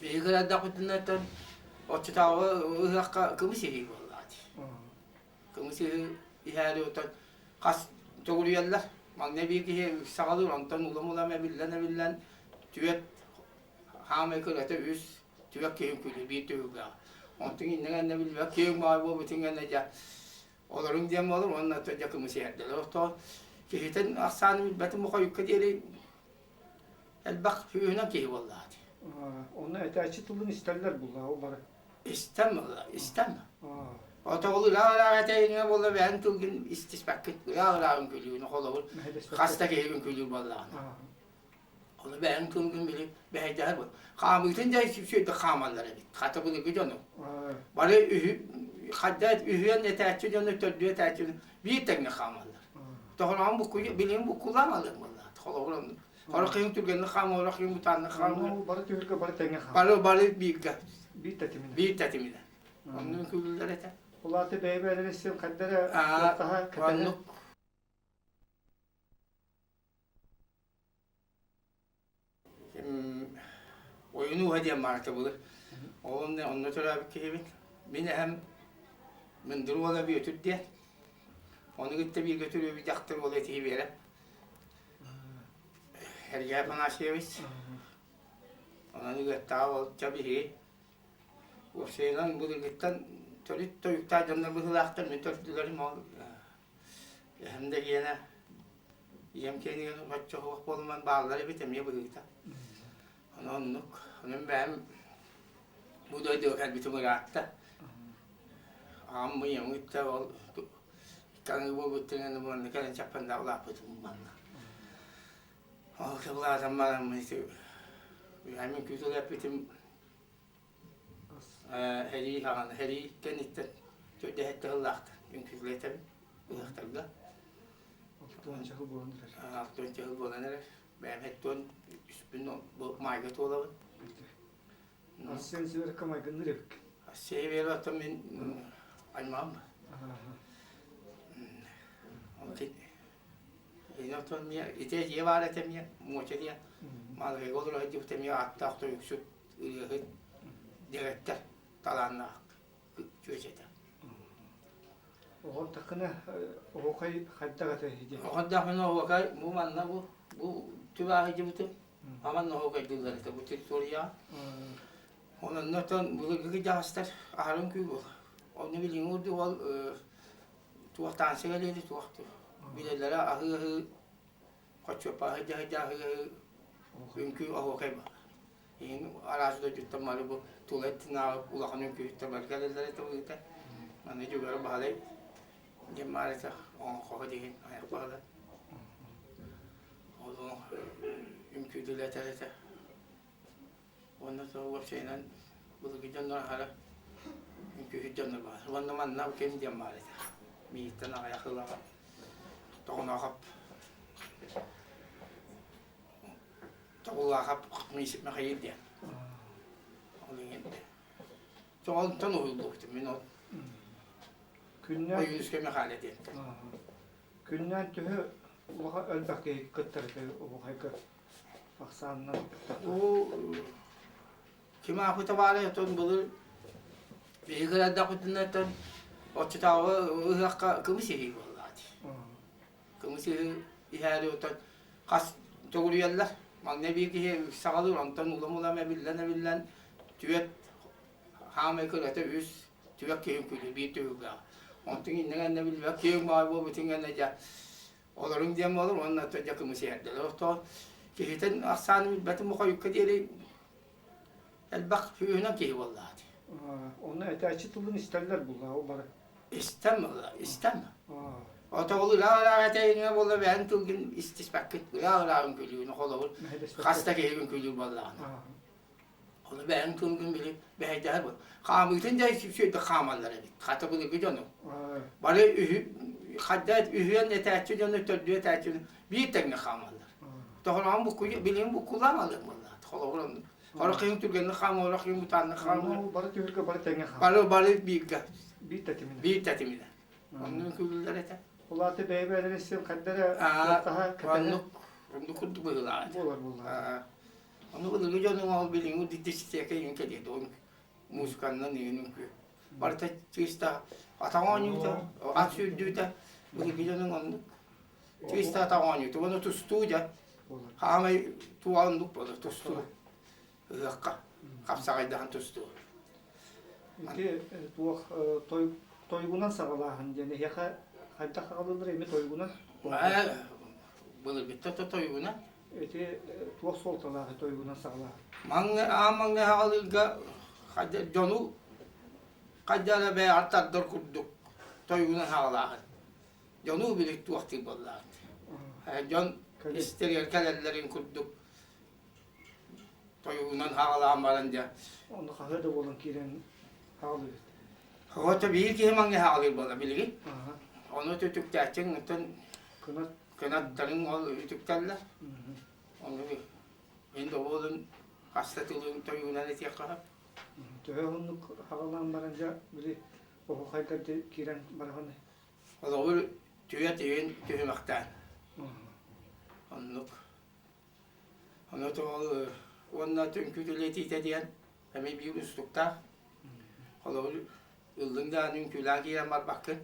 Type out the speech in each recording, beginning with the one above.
Биһиги кырадахпытынаттан оччотооҕу ыһыахха кымыс иһии буоллаҕа дии. Кымыс иһээри отон хас төгүрүйэллэр. Маҥнай биир киһи саҕалыыр, онтон улам-улам эбиллэн-эбиллэн түөрт хаамай кырата үс түөрт киһи үҥкүүлүүр биир түһүлгэҕэ. Онтон иннэ-кэннэ билбэт киэҥ баҕайы буолбутун кэннэ дьэ олоруҥ диэн буолар уонна дьэ кымыс иһэрдилэр. Оттон киһитин ахсаанын билбэтим бу хойукка диэри элбэх сүүһүнэн киһи буоллаҕа дии. Онно этээччи тылын истэллэр буллаа бары. Истэн буолла, истэн. Отоҕул ыраах-ыраах этэйиҥэ буолла бэйэҥ тылгын истиспэккит ыраах-ыраах үҥкүүлүүгүн холобур хас да киһи үҥкүүлүүр буоллаҕына. Ону бэйэҥ тылгын били бэһэйдэһэр буол. Хаамыытын дьэ үчүгэйдик хаамаллар эбит. Хата былыргы дьону. Бары үһү хадда үһүөн этээччи дьону төрдүө этээччи биир тэҥҥэ хаамаллар. Тоҕоноон букку билигин буккулаан алыам буоллаат. Холобур оннук. Орох киһиҥ түргэнник хаамар, орох киһиҥ бытааннык хаамар. Бары түһүлгэ бары тэҥҥэ хаамар. Бары бары бииргэ. Биир тэтиминэн. Биир тэтиминэн. Оннук үҥкүүлүүллэр этэ. Ол аата бэйэ-бэйэлэрин син хайда эрэ куттаһа кэтэһэ. Оннук. Ойун ууһа диэн баарта былыр. Ол онно онно төрөөбүт киһибин. Мин эһэм Мындыр уола Бүөтүр диэн. Ону кытта бииргэ төрөөбүт дьахтар уола этиһи биэрэ. Сергей Афанасьевич. Онон Ыгыаттаҕа уолча биһиги уопсайынан былыргыттан төрүт тойуктаах дьоннор быһыылаахтар мин төрдүлэрим ол эһэм да гиэнэ ийэм киэнигэр оччо суох буолуман бааллар эбит эмиэ быһыыта. Ону оннук. Онон бэйэм бу дойдуга кэлбитим ыраатта. Аҕам ийэм кытта ол икки буолбуттарын манна кэлэн чаппандаах улааппытым манна. Ол улаатан бараммын ити мин күүтүл эппитим Һэрии хаҕана һэрии кэнниттэн төрдөһөттө сыллаахтар үҥкүүлэтэбин ыһыахтарга. Алтыанча сыл буолан эрэр. Алтыанча сыл буолан эрэр. Бэйэм хэттуон үспүн бу маайга туолабын. Арсен Северка майгынныыр эбиккин. Арсен Северов оттон мин аймаҕым. Оттон ити дьиэ баар этэ эмиэ, муоча диэн. Маалыкайга олоро сылдьыбыт эмиэ ааттаах тойуксут, ырыаһыт, дириэктэр талааннаах чүөчэтэ. Оҕон такына оһуохай хайдах этэ диэн? Оҕон оһуохай бу манна бу бу түбээһи дьыбытым. Аман оһуохайдыыллар этэ бу территорияҕа. Онон оттон былыргы дьаҕастар аһарын күү буол. Онно билиҥҥи курдук ол туох таансы кэлиэри туох билэллэрэ аһыы-аһыы хоччуоппа сылдьа аһыы-аһыы үҥкүү оһуохай баар. Иһин араас дойдуттан бары бу тула өттүнээҕи улахан үҥкүүһүттэр бары кэлэллэр этэ быһыыта. Аны Дьугара Баһылай диэн баар этэ, оҥхоһо диэн айах Баһылай. Ол үҥкүүдүлэтэр этэ. Уонна сол уопсайынан былыргы дьоннор аһара үҥкүүһүт дьоннор баар. Уонна манна ким диэн баар этэ. Миигиттэн аҕыйах ылаҕа Тоҕунаахап Тоҕулаахап Михаил диэн. Ол иҥин Тоҕонтон уһуйуллубутум мин ол. Күннээн Ойуунускай Михаил диэн. Күннээн төһө улахан элбэх киһи кыттар этэ оһуохайга ахсаанынан Уу ким аахпыта баарай оттон былыр биһиги кырадахпытынаттан оччотооҕу ыһыахха кымыс иһии буоллаҕа дии. Кымыс иһээри оттон хас төгүрүйэллэр. Маҥнай биир киһи саҕалыыр, онтон улам-улам эбиллэн-эбиллэн түөрт хаамай кырата үс түөрт киһи үҥкүүлүүр биир түһүлгэҕэ. Онтон иннэ-кэннэ билбэт киэҥ баҕайы буолбутун кэннэ дьэ олоруҥ диэн буолар уонна дьэ кымыс иһэрдилэр. Оттон киһитин ахсаанын билбэтим бу хойукка диэри элбэх сүүһүнэн киһи буоллаҕа дии. Онно этээччи тылын истэллэр буллаа бары. Истэн буолла, истэн. Отоҕул ыраах-ыраах этэйиҥэ буолла бэйэҥ тылгын истиспэккин, ыраах-ыраах үҥкүүлүүгүн холобур хас да киһи үҥкүүлүүр буоллаҕына. Ону бэйэҥ тылгын били бэһэйдэһэр буол. Хаамыытын дьэ үчүгэйдик хаамаллар эбит. Хата былыргы дьону. Бары үһү хадда үһүөн этээччи дьону, төрдүө этээччи дьону биир тэҥҥэ хаамаллар. Тоҕоноон букку билигин буккулаан алыам буоллаат. Холобур оннук. Орох киһиҥ түргэнник хаамар, орох киһиҥ бытааннык хаамар. Бары түһүлгэ бары тэҥҥэ хаамар. Бары бары бииргэ. Биир тэтиминэн. Биир тэтиминэн. Оннук үҥкүүлүүллэр этэ. Ол аата бэйэ-бэйэлэрин син хайда эрэ куттаһа кэтэһэ. Оннук оннук курдук быһыылаах этэ. Буолар буоллаҕа. Ону былыргы дьонуҥ ол билиҥҥи дискотека иҥин кэлиэ дуо музыканнан иҥин үҥкүү. Барыта чыыста атах оонньуута, ат сүүрдүүтэ былыргы дьонуҥ оннук. Чыыста атах оонньуута уонна тустуу дьэ. Хаамай туоҕа оннук буолар тустуу. Ыһыахха хапсаҕайдаһан тустуу. Ити туох тойугунан саҕалааһын диэн эһиэхэ хайдах аҕалыллар эми тойугунан? Былыргыта тойугунан. Ити туох суолталаах тойугунан саҕалааһын? Маҥнай аан маҥнай аҕалыырга дьону хайда эрэ бэйэҕэр тардар курдук тойугунан саҕалааһын. Дьону билик туохтуур буоллаҕыт. Дьон истэригэр кэлэллэрин курдук тойугунан хаҕалаан баран дьэ. Онно хаһыа да буолан киирэн хаҕалыыбыт. Ото биир киһи маҥнай хаҕалыыр буолла билигин. Ону түтүктээччиҥ оттон кынат кынаттарыҥ ол үтүктэллэр. Ону мин добуолун хаста тылын тойугунан этиэххэ сөп. Төһө уһуннук хаҕалаан баран дьэ били оһуохайдар киирэн бараҕын Холобур түө тиһин түһүмэхтээн. Оннук. Ону ол уонна түҥкү түлэтиитэ диэн эмиэ биир устуктаах. Холобур, ыллыҥ даҕаны үҥкүүлээн киирэн барбаккын.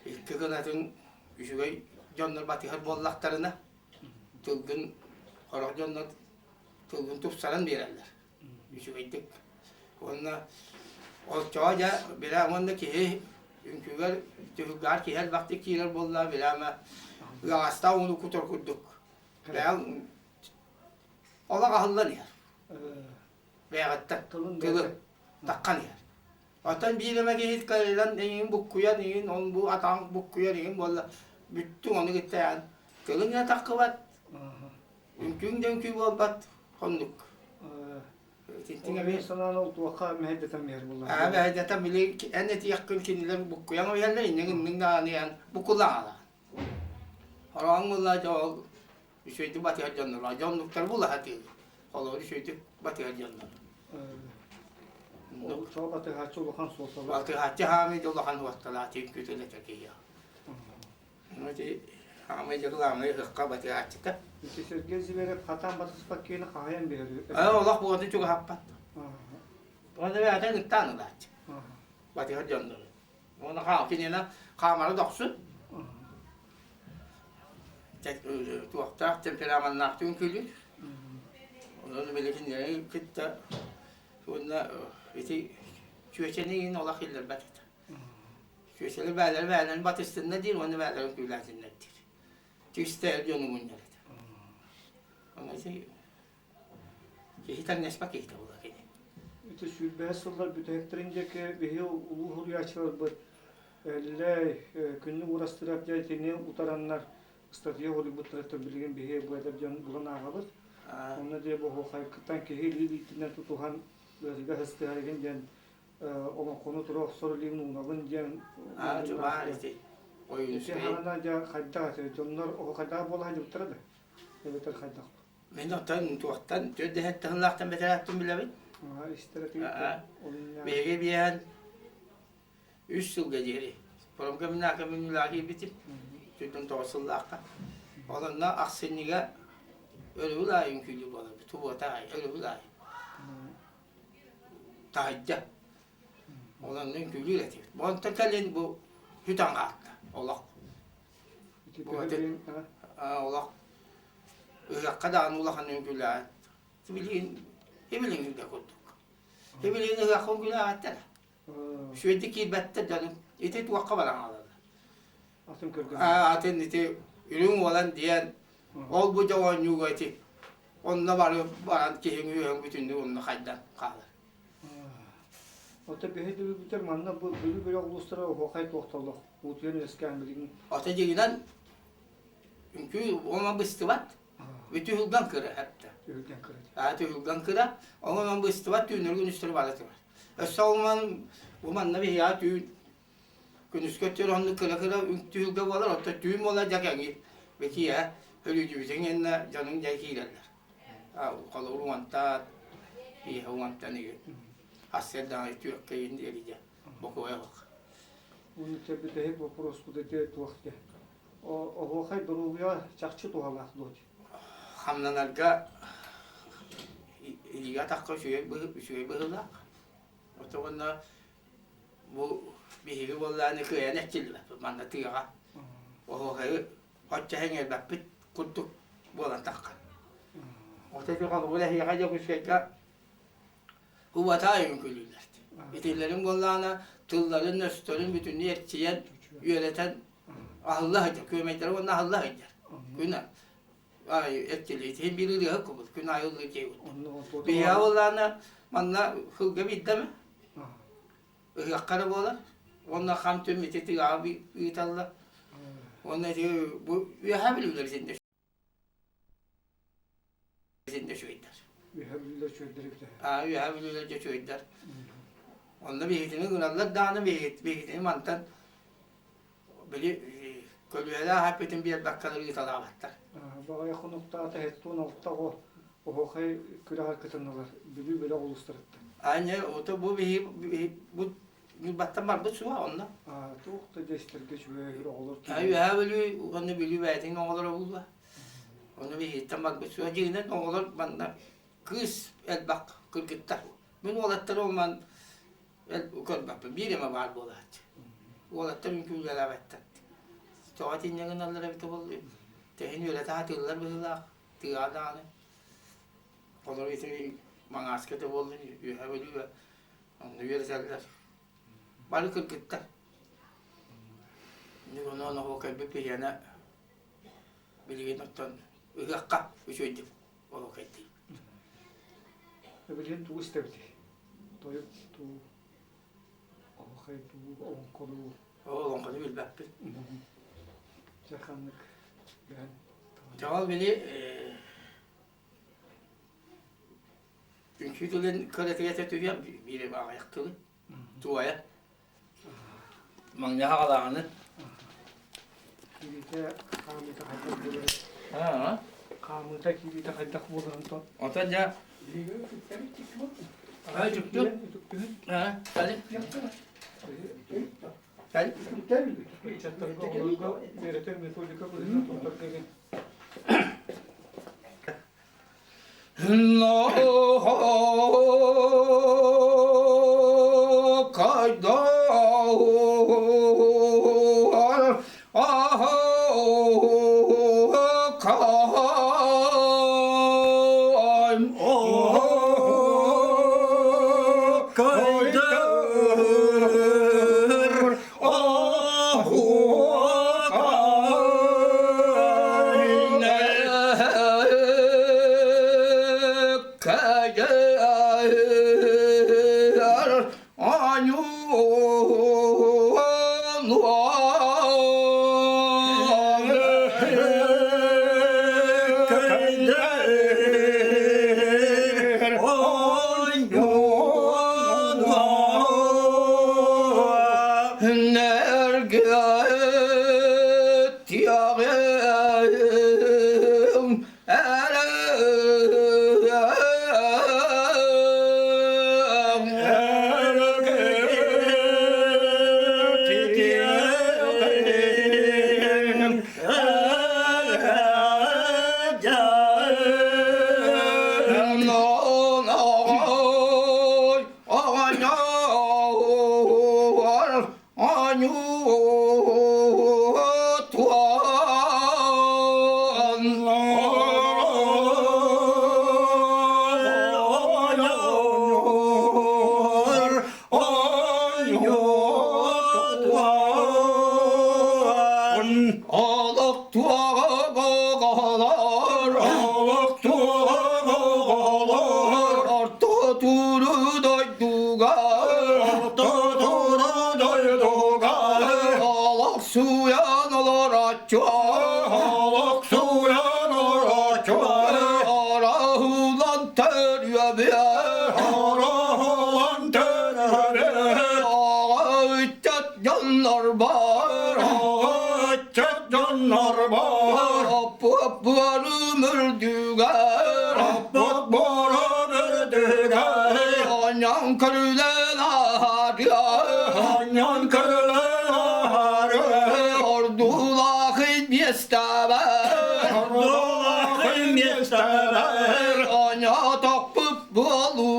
Икки кынатын үчүгэй дьоннор батыһар буоллахтарына, тылгын сорох дьоннор тылгын тупсаран биэрэллэр үчүгэйдик. Уонна оччоҕо дьэ бирэ уонна киһи үҥкүүгэр түһүлгэҕэр киһи элбэхтик киирэр буолла бирэ ама ыаҕастаах ууну кутар курдук Бэйэҥ олох аһыллан иһэр. Бэйэҕиттэн тылы таххан иһэр. Оттон биир эмэ киһи кэлэн эйигин буккуйан эйигин ол бу атаҕын буккуйар эйигин буолла бүттүҥ ону кытта эн тылыҥ да таххыбат, үҥкүүҥ да үҥкүү буолбат оннук. Итинтиҥ эмиэ санаан ол туохха мэһэйдэтэн биһэр буолла. Аа мэһэйдэтэн били эн этиэххин кинилэр буккуйан иһэллэр иннин иннин даҕаны эн буккулаҕалаан. Хороон буолла дьэ ол үчүгэйдик батыһар дьоннор дьоннуктар була сатыыр. Холобур үчүгэйдик батыһар дьоннор. Ол чоо батыһааччы улахан суолталаах. Батыһааччы хаамый да улахан суолталаах тиин күтүлэтэ киһи. Ити хаамый дьылаамый ыһыкка батыһааччыта. Ити Сергей Зверев хатаан батыспат киһини хаһайан биэрэр. Ээ олох буотун чугаһаппат. Оны бэйэтин ыттаан ылааччы. Батыһар дьоннор. Уонна хаал кинини хаамара дохсун. Туохтаах темпераментнаах үҥкүүлүүр. Онон били кинилэри кытта уонна ити чүөчэни иин олох иллэрбэт этэ. Чүөчэли бээлэри бээлэрин батыстынна диир уонна бээлэрин күүлээтиннэр диир. Түстэ дьону мунньар этэ. Онон ити Киһи тэҥнэспэт киһитэ буолар кини. Ити сүүрбэһис сыллар бүтэһиктэрин диэки биһи улуу суруйааччыларбыт Эллэй, Күннүк Уурастыырап диэн итини утараннар ыстатыйа суруйбуттарыттан билигин биһи бу эдэр дьон булан ааҕабыт. Онно диэ бу оһуохайгыттан киһи илии илиитинэн тутуһан ыарыыга сыстыһар игин диэн олоҥхону тура охсор илиибин уунабын диэн баар ити. Ити хаҕана дьэ хайдах ити дьоннор оһуохайдаах буола сылдьыбыттара да эбэтэр хайдах Мин оттон туохтан төрдүһэттэн сыллаахтан бэтэрээттин билэбин. Биһиги биэһэн үс сылга диэри промкоммунака мүнүүлээх киирбитим. Төрдүн тоҕус сыллаахха. Ол онно ахсынньыга өрөбүл аайы үҥкүүлүү буоларбыт. Субуота аайы, өрөбүл аайы. Таһырдьа. Ол онно үҥкүүлүүр этибит. Онтон кэлин бу сүтэн хаалта олох. Олох ыһыахха даҕаны улахан үҥкүүлээт билигин ибилигин да курдук. Ибилигин ыһыахха үҥкүүлээбэттэр. Үчүгэйдик киирбэттэр дьону. Ити туохха баран хаалаллар. Атын көргөн. Атын ити үрүҥ уолан диэн ол бу дьэ оонньууга ити онно бары баран киһиҥ үөһүн бүтүннүү онно хайдан хаалар. Ото биһи дүлүбүтэр манна бу Бүлүү бөлөх улуустара оһуохай туохталлах уутуйан үөскээн билигин. Ото дьиҥинэн үҥкүү уома быстыбат. Үтүһүлгэн кыра хэптэ. Түһүлгэн кыра. Аа түһүлгэн кыра. Оҥон быстыбат түүннэр күнүстэр бара турар. Өссө ол бу манна биһиэхэ түүн күнүскэ өттүгэр оннук кыра-кыра түһүлгэ буолар, оттон түүн буолар дьэ кэҥиир. Битиэ өлүүдүбүтүн иннэ дьонуҥ дьэ киирэллэр. Холобур уонтан, киэһэ уонтан игин. Ассыардаҕа түөккэ игин диэри дьэ бокуойа суох. Уонна бүтэһик вопроспут ити туох диэ? Оһуохай доруобуйа чахчы туһалаах дуо? Хамнанарга. Илиигэ атахха үчүгэй үчүгэй быһыылаах. Ото уонна бу биһиги буоллааны кыайан эрчиллибэппит манна тыаҕа. Оһуохайы оччо сэҥээрбэппит курдук буолан таххар. Ото ити холобур эһиэхэ Дьокуускайга убатаа үҥкүүлүүллэр. Итиллэрин буоллаҕына тылларын-өстөрүн бүтүннүү эрчийэн, үөрэтэн аһылла сылдьар, күөмэйдэрэ уонна аһылла сылдьар. Күн эрчиллиитин биир ырыаһыт кубут, күн аайы ыллыыр диэбит. Биһиэхэ буоллаҕына манна сылга биирдэ эмэ ыһыахха эрэ буолар. Уонна хам-түм ити тыаҕа ыыталлар. Уонна ити бу үөһээ бүлүүлэр итиннэ итиннэ үчүгэйдэр. Үөһээ бүлүүлэр үчүгэйдэр эбитэ. Аа үөһээ бүлүүлэр дьэ үчүгэйдэр. Онно биһигитини гыналлар даҕаны биһигитини мантан били көлүөһэлээх эппитин биэрбэккэлэр ыыталаабаттар. Баҕайы хонуктаата 76 оҕо оһуохай күрэҕэр кытыннылар Бүлүү бөлөх улуустарыттан. Аня, ото бу биһи бу Ньурбаттан барбыт суох онно. Туох да дьэстэргэ үчүгэй оҕолор Үөһээ Бүлүү уонна Бүлүү бэйэтин оҕолоро булла. Ону биһиттэн барбыт суох. Дьиҥинэн оҕолор манна кыыс элбэх кыргыттар. Мин уолаттары оман көрбөппүн. Биир эмэ баар буолааччы. Уолаттар үҥкүүлэлээбэттэр. Тоҕо итиннэ гыналлар эбитэ буоллуй? Тэһин үөрэтэ сатыыллар быһыылаах. Тыаҕа даҕаны. Олор ити маҥааска да буоллун, үөһэ Бүлүүгэ онно үөрэтэллэр. Бары кыргыттар. Онон оһуокайбыт биһиэнэ билигин оттон ыһыахха үчүгэйдик оһуокайдыыбыт. Билигин тугу истэбитий? Тойук дуу, оһуохай дуу, олоҥхо дуу? Олоҥхону билбэппин. Дьэ ханнык бэйэн? Дьэ ол били Үҥкүү тылын кыратыгар түһүөх биир аҕыйах тылы туойа маҥнай хаҕалааҕыны Киириитэ хаамыыта хайдах буоларын хаамыыта киириитэ хайдах буоларын то Онтон дьэ Үтүктүн Ыччаттарга оҕолорго үөрэтэр методика быһыытынан туттарга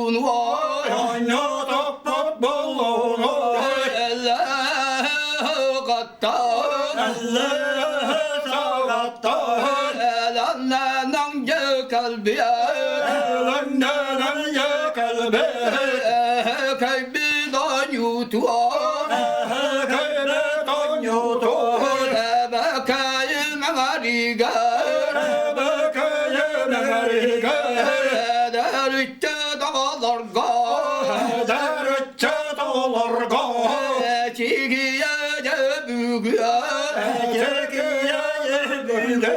боллун ой Оонньоотоппут боллун ой Эллэ Эллэ саҕаттан Элэннэнэн кэлбиэт Элэннэнэн кэлбиэт Кэйбит оонньуутуон Кэйбит оонньуутуон Эбэкэйим эҥэригэр Эбэкэйим эҥэригэр Эдэриччэ доҕолорго Эдэриччэ доҕолорго Эчигийэ бүгүө Эчигийэ бүгүө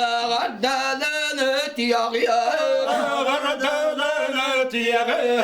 Эҕэрдэлэн тиэҕиэ Эҕэрдэлэн тиэҕиэ.